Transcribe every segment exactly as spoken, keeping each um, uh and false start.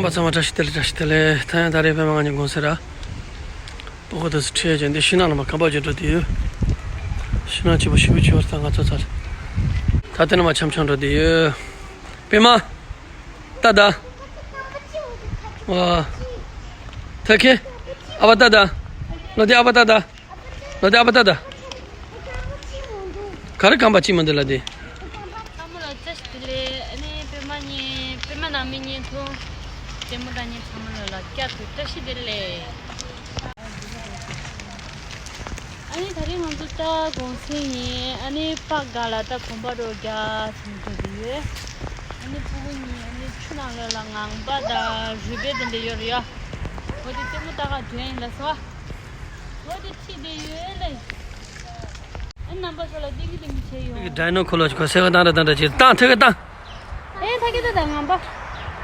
པ་ཚང་མ་བཀྲ་ཤིས་བདེ་ལེགས། བཀྲ་ཤིས་བདེ་ལེགས། ད་ཡང་ད་རེས་པད་མ་ང་གཉིས་དགོང་ཟས་ར། པོ་གོ་དུ་ཁྲིད་ཀྱི་འདི་ཤིང་ནགས་ལ་མ་ཁང་པ་བརྒྱུད་འགྲོ་དུས། ཤིང་ནགས་ཆེ་པོ་ཞེ་པོ་ཅིག་ཡོད་རེད། ད་ང་ཚོ་ཚར། ད་དེ་ནས་མར་འཆམ་འཆམ་འགྲོ་དུས། པད་མ། ཏ་ཏ། ཨ། ཐ་ཁེ། ཨ་བ་ཏ་ཏ། ལོ་དེ་ཨ་བ་ཏ་ཏ། ལོ་དེ་ཨ་བ་ཏ་ཏ། ག་རེ་རྐང་པ་གཅིག་མ་འདི་ལ་དེ། ཚང་མ་ལ་བཀྲ་ཤིས་བདེ་ལེགས། ཨ་ནི་པད་མ་གཉིས། པད་མ་ནང་མི་གཉིས་ཐུང་། ལྟད་མོ་ལྟ་མཁན་ཚང་མ་ལ་ལ་བཀྲ་ཤིས་བདེ་ལེགས། ཨ་ནི་ད་རིང་ང་ཚོ་ད་དགོང་ཟས་ཡིན། ཨ་ནི་པག་ག་ལ་ད་གོམ་པ་རོ་རྒྱག་ཟིན་འགྲོ་གི་ཡོད། ཨ་ནི་ཕྲུ་གུ་གཉིས་ཨ་ནི་ཆུ་ནང་ལོགས་ལ་ངང་པ་དང་རུས་སྦལ་དེ་འདྲ་ཡོད་རེད་ཡ། འོ་དེ་ལྟད་མོ་ལྟ་ག་འགྲོ་ཡིན་ལ་སོ། འོ་དེ་ཁྲིད་བསྡད་ཡོད་ལེ། ཨ་རྣམ་པ་ཚོ་ལ་ཏིང་ངེ་ཏིང་ངེ་བྱས་ཡོང་། ཌའི་ནོ་ཁོ་ལོ་ཁོ་སེ་ག་བཏང་ར་བཏང་ར་ཅིག་བཏང་། ཐོད་ཀ་བཏང་། ཨེ་ཐ་ཀེ་ད་ད་ངང་པ།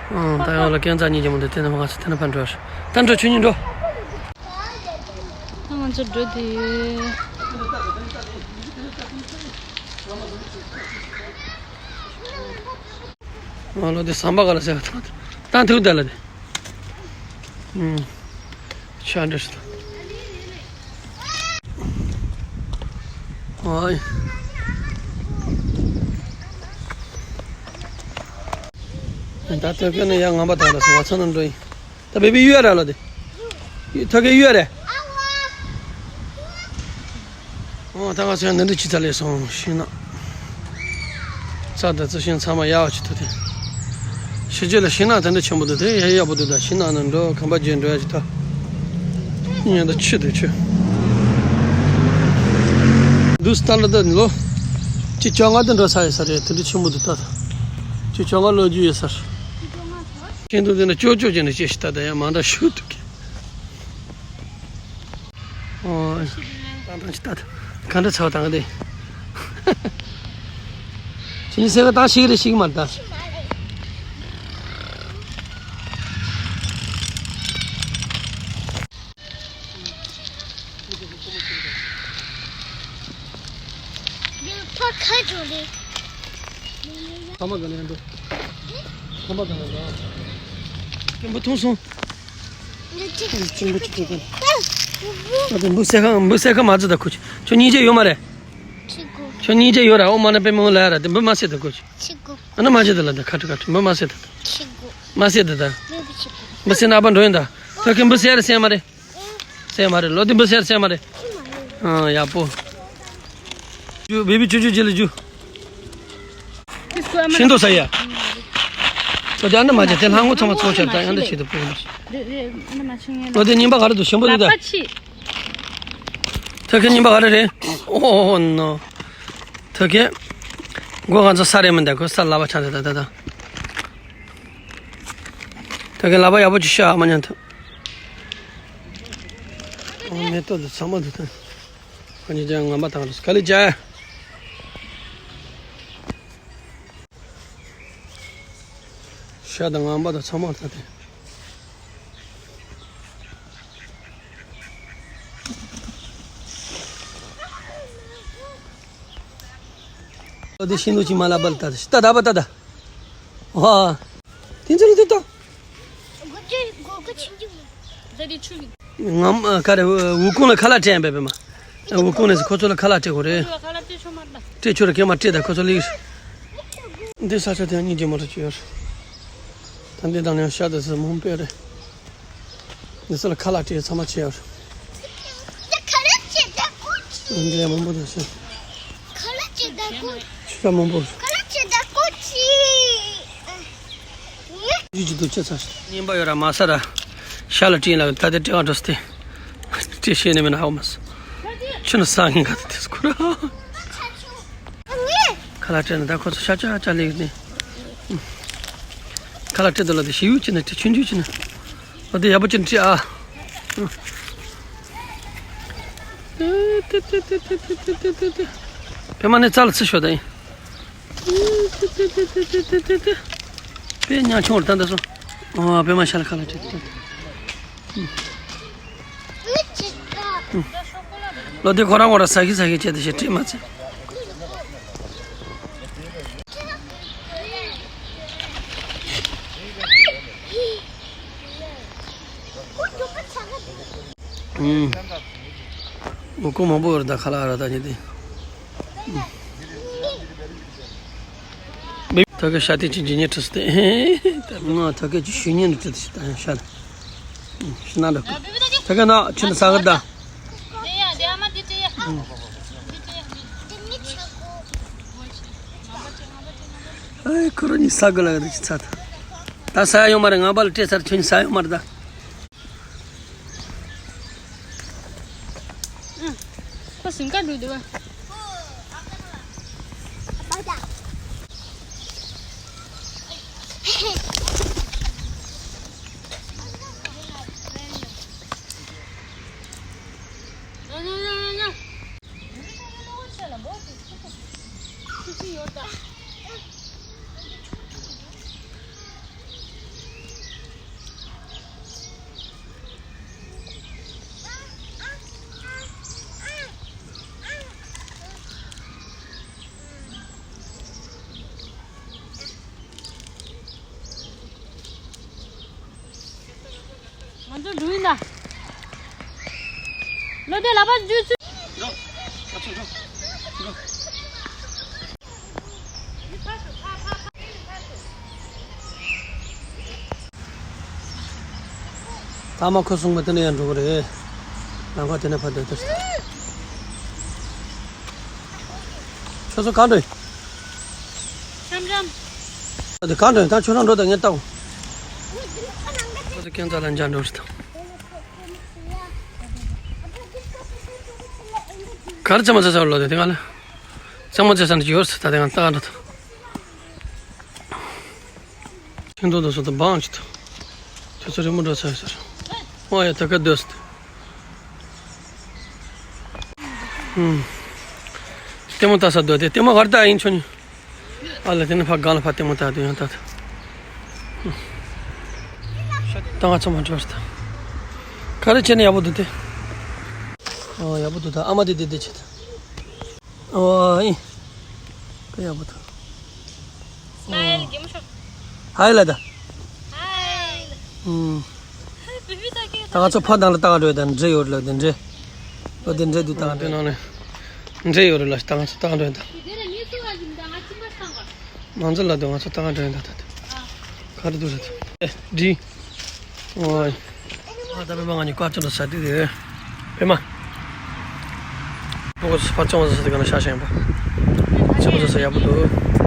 ཨང་། ད་ཡོང་ལ་སྐས་འཛེག་གཉིས་ཀྱི་མོ་འདི་དེ་ནས་མ་ང་ཚོ་དེ་ནས་ཕར་འགྲོ། ད་འགྲོ་ཆུ་གཉིས་འགྲོ། ད་ང་ཚོ་འགྲོ་དུས། ང་ལོ་དེ་ཟམ་པ་ག་ལ་ཟེར་བ་དང་། ད་ཐུག་ད་ལ་དེ། ཨུམ། ཤ་འདྲ་ཞིག་དང་། ཨོའི། ད་ཐོད་རྒལ་ནས་ཡར་ངང་པ་དང་ལ་སོང་བ་ཚང་ན་འགྲོ་ཡིན། ད་བེ་བི་གཡུག་ཡ་ར་ལ་དེ། ཐོད་རྒལ་གཡུག་ཡ་རེད། ཨོ་ད་ག་ཚོད་འདི་འདྲ་ཅི་ཚ་ལས་སོང་ཤིང་ནགས། རྩྭ་དང་རྩི་ཤིང་ཚང་མ་ཡག་པ་ཅིག་འདུག་དེ། ཕྱི་རྒྱལ་ལ་ཤིང་ནགས་དེ་འདྲ་ཆེན་པོ་འདུག་དེ་ཡག་ཡག་པོ་འདུག་ད་ཤིང་ནགས་ནང་འགྲོ་ཁང་པ་བརྒྱབ་འགྲོ་ཡ་ཅིག་ད། ཉན་ད་ཆུ་འདུག་ཆུ། འདུག་སྟ་ལ་ད་ལོ། ཅི་བཅོ་ལྔ་དུ་འགྲོ་ས་ཡོད་ས་རེད། དེ་འདྲ་ཆེན་པོ་འདུག་ད། ཅི་བཅོ་ལྔ་ལོ་རྒྱུས་ཡོད་ས་རེད། ཤིང་སྡོང་དེ་ནི་ཅོག་ཅོག་བྱས་ནས་སྐྱེས་ཤིག་ད་ད་ཡང་མ་འདྲ་ཤུགས་འདུག་གི། ཨོ། བཏང་བཏང་ཅི་ལྟ། ག་འདྲ་ཚ་བ་བཏང་གི་འདི། ཁྱེད་གཉིས་སེ་ག་བཏང་ཤེས་ཀྱི་རེད་ཤེས་ཀྱི་མ་རེད་ད། ཕ་ཁ་འགྲོ་རེད། ཕ་མ་ག་ནས་འགྲོ། ཕ་མ་ག་ནས་འགྲོ། སྐྱེན་པོ་ཐུང་སོང་། ཅིང་པོ་ཅིག་ཅིག་ཅིག་ཨ་དེ་འབུ་སེ་ཁ་འབུ་སེ་ཁ་མ་ཙི་ད་ཁུ། ཁྱོད་གཉིས་ཆ་ཡོད་མ་རེད། ཁྱོད་གཉིས་ཆ་ཡོད་ར། ཨོ་མ་ན་པེ་མོ་ལ་ཡ་ར་དེ་འབུ་མ་སེ་ད་ཁུ། ཨ་ན་མ་ཅི་ད་ལ་ད་ཁ་ཁྲི་ཁ་ཁྲི་འབུ་མ་སེ་ད་ད། མ་སེ་ད་ད། འབུ་སེ་ན་པ་འགྲོ་ཡིན་ད། ད་ཁྱོད་འབུ་སེ་ར་སེ་མ་རེད། སེ་མ་རེད་ལོ་དེ་འབུ་སེ་ར་སེ་མ་རེད། ཨ་ཡག་པོ། ཇུ་བེ་བི་ཇུ་ཇུ་ཇི་ལ་ཇུ། ཤིང་ཏོག་ཟ་ཡ། ད་ཨ་ནི་མ་བྱེད་དེ་ལྷ་ངོ་ཚང་མ་ཚོགས་བྱ་ད་ཡང་ད་བྱེད་དུ་པོ། ལོ་དེ་རྙིང་པ་ག་རེ་འདུག་ཞིམ་པོ་འདུག་ད། ཐ་ཁེ་རྙིང་པ་ག་རེ་རེད། ཨོ་ནོ། ཐ་ཁེ། མགོ་གང་ཚོ་ས་རེད་མི་འདུག་ཁོ་ས་ལ་བ་ཆ་འདུག་ད་ད་ད། ཐ་ཁེ་ལ་བ་ཡག་པོ་ཅིག་ཤ་མ་ཉན་ཐུབ། ཨོ་མེ་ཏོག་འདི་ཚང་མ་འདུག་ད། ཁ་ཉིན་ཅང་ངམ་པ་དང་རུ་ག་ལེ་ཅ། ཤ་དང་ངམ་པ་དང་ཚང་མ་ད་དེ། ཨོ་དེ་ཤིང་ནུ་ཅི་མ་ལ་བལ་ད་ད་ད་བ་ད་ད། ཨོ། དེ་ཚོ་ལ་དེ་ད། ངམ་ག་རེ་འུ་ཁུང་ལ་ཁ་ལག་སྤྲད་པས་པས་མ། འུ་ཁུང་ནས་ཁོ་ཚོ་ལ་ཁ་ལག་སྤྲད་དགོས་རེད། སྤྲད་ཆོག་རེད་ཁྱེད་མ་སྤྲད་ད་ཁོ་ཚོ་ལ་ཡིག་འདི་ས་ཆ་དེ་གཉིས་ཀྱི་མོ་ཊ་ཅིག་ཡོད་རེད། ད་འདི་དང་ནས་ཤ་དེ་ཚོ་མང་པོ་རེད། འདི་ཚོ་ལ་ཁ་ལག་སྤྲད་ཚང་མ་བྱས་ཡོད་རེད། འདི་ལས་མང་པོ་དང་ཤ། ཁ་ལག་སྤྲད་ད་ཁོ། ཤ་མང་པོ། ཁ་ལག་སྤྲད་ད་ཁོ་ཅི། ཡུལ་གྱི་འདུག་ཅེས་ཚར། རྙིང་པ་ཡོད་ར་མ་ས་ར། ཤ་ལ་སྤྲིན་ལ་ད་ལྟ་སྤྲེའུ་འགྲོ་སྟེ། སྤྲེའུ་ཤེས་ནས་མིན་ན་ཧ་མ་སོ། ཆུ་ནི་ས་ངན་ག་ད་དེ་སྐོར། ཁ་ལག་སྤྲད་ན་ད་ཁོ་ཚོ་ཤ་ཅག་ཅག་ལེགས་ནས། ཁ་ལག་སྤྲད་དུ་ལ་དེ་ཤི་ཡུག་ཅི་ནས་སྤྲེའུ་ཆུང་ཆུང་ཅི་ནས། ཨོ་དེ་ཡག་པོ་ཅི་ནས་སྤྲེའུ་ཨ། པད་མ་ནི་རྩ་ལ་ཚུར་ཤོག་ད་ཡིན། དཔེ་ཉག་ཆུང་བར་ལྟ་ད་སོ། ཨོ་པད་མ་ཤ་ལ་ཁ་ལ་བྲིས་ཏེ། ལོ་དེ་ཁོ་རང་ཁོ་རང་ཟ་གི་ཟ་གི་བྱས་ཏེ་ཞེ་སྤྲེལ་མ་ཚེ། ཨུམ། མགོ་སྐོར་མང་པོ་ཡོད་རེད་ད་ཁ་ལག་ར་ད་ཉེ་དེ། ཐ་ག་ཤ་དེ་ཅི་ཇི་ཉེ་ཁྲིས་ཏེ། ང་ཐ་ག་ཅི་ཤུ་ཉེ་ནི་ཁྲིས་ཏེ་ཤ་ད་ཡང་ཤ་ད། ཤི་ན་འགྲོ་གི། ཐ་ག་ན་ཁྱོད་ནི་ས་གར་ད། ཨེ་ཁོ་རང་གཉིས་ས་གར་ལ་ག་རེ་ཅི་ཚ་ད། ད་ས་ཡོང་མ་རེད། ང་པ་ལ་སྤྲད་ཚར། ཁྱོད་གཉིས་ས་ཡོང་མ་རེད་ད། ཁོ་ཞིང་ཁ་འགྲོ་འདུག་བ། ང་ཚོ་འགྲོ་ཡིན་ད། ལོ་དེ་ལ་པ་འཇུ་ཚུལ། ཐ་མ་ཁོ་གསུངས་པ་དེ་ནས་ཡང་འགྲོ་གི་རེད། ལམ་ཁ་དེ་ནས་ཕར་སྡོད་དེ། ཁྱོད་ཚོ་གང་འགྲོ་ཡིན། འཆམ་འཆམ། ད་གང་འགྲོ་ཡིན། ད་ཁྱོད་རང་འགྲོ་ད་ངས་ལྟ་གོ། ཁྱོད་ཚོ་ཁྱེད་ཚོ་ལ་འཇགས་འགྲོ་རེད་ད། ག་རེ་རྩེད་མོ་རྩེ་ས་ལོ་དེ་དེ་ག་ལ། རྩེད་མོ་རྩེ་ས་འདི་ཡོད་ས་ད་དེ་ག་ལྟ་ག་འགྲོ་ད། ཤིང་ཏོག་དང་སོགས་དང་སྦང་ཅིག་དང་། དུས་ཚོད་རིང་མོ་འགྲོ་ཚར་ཟེར། ཨོ་ཡ་ད་ག་སྡོད་ཟེར། ལྟད་མོ་ལྟ་ས་སྡོད་དེ། ལྟད་མོ་གར་ལྟ་ཡིན་ཆོ་ནི། ཨ་ལ་དེ་ནི་ཕ་གང་ལ་ཕ་ལྟད་མོ་ལྟ་དུས་ཡང་ལྟ་ད། ད་ང་ཚོ་མ་འགྲོ་ཟེར་ད། ག་རེ་བྱས་ན་ཡག་པོ་འདུག་དེ། ཨོ་ཡག་པོ་འདུག་ད། ཨ་མ་དེ་དེ་དེ་བྱེད་ད། ཨོ་ཨིན། ཀ་ཡག་པོ་ཐོན། སྨ་ཡལ་གྱི་མི་ཤོག་ཧའི་ལ་ད། ཧའི། ཨུམ། ཧའི་བི་བི་ད་ཀེ་ད་ང་ཚོ་ཕ་དང་ལ་ལྟ་ག་འགྲོ་ཡ་ད་འདྲེ་ཡོད་ལ་དེ་འདྲེ། ལོ་དེ་འདྲེ་དུ་ལྟ་ག་འགྲོ་ཡ་ད། འདྲེ་ཡོད་རེད་ལ་ལྟ་ང་ཚོ་ལྟ་ག་འགྲོ་ཡ་ད། དེ་ར་ངེས་སུ་བ་ཞིག་ད་ང་ཅི་མ་སྟངས་པ། མང་ཚོ་ལ་དུ་ང་ཚོ་ལྟ་ག་འགྲོ་ཡ་ད་ད་དུ། ག་རེ་འདུག་རེད། ཨེ་འདྲི། ཨོའི། ཨ་ད་པད་མ་ང་གཉིས་བཀའ་བཅོ་འདྲ་ཟ་དུས་དེ། པད་མ། ཕྲུ་གུ་ཕར་བཅོ་ལྔ་ཟ་ས་དེ་ག་ན་ཤ་ཞེན་པ། བཅོ་ལྔ་ཟ་ས་ཡག་པོ་འདུག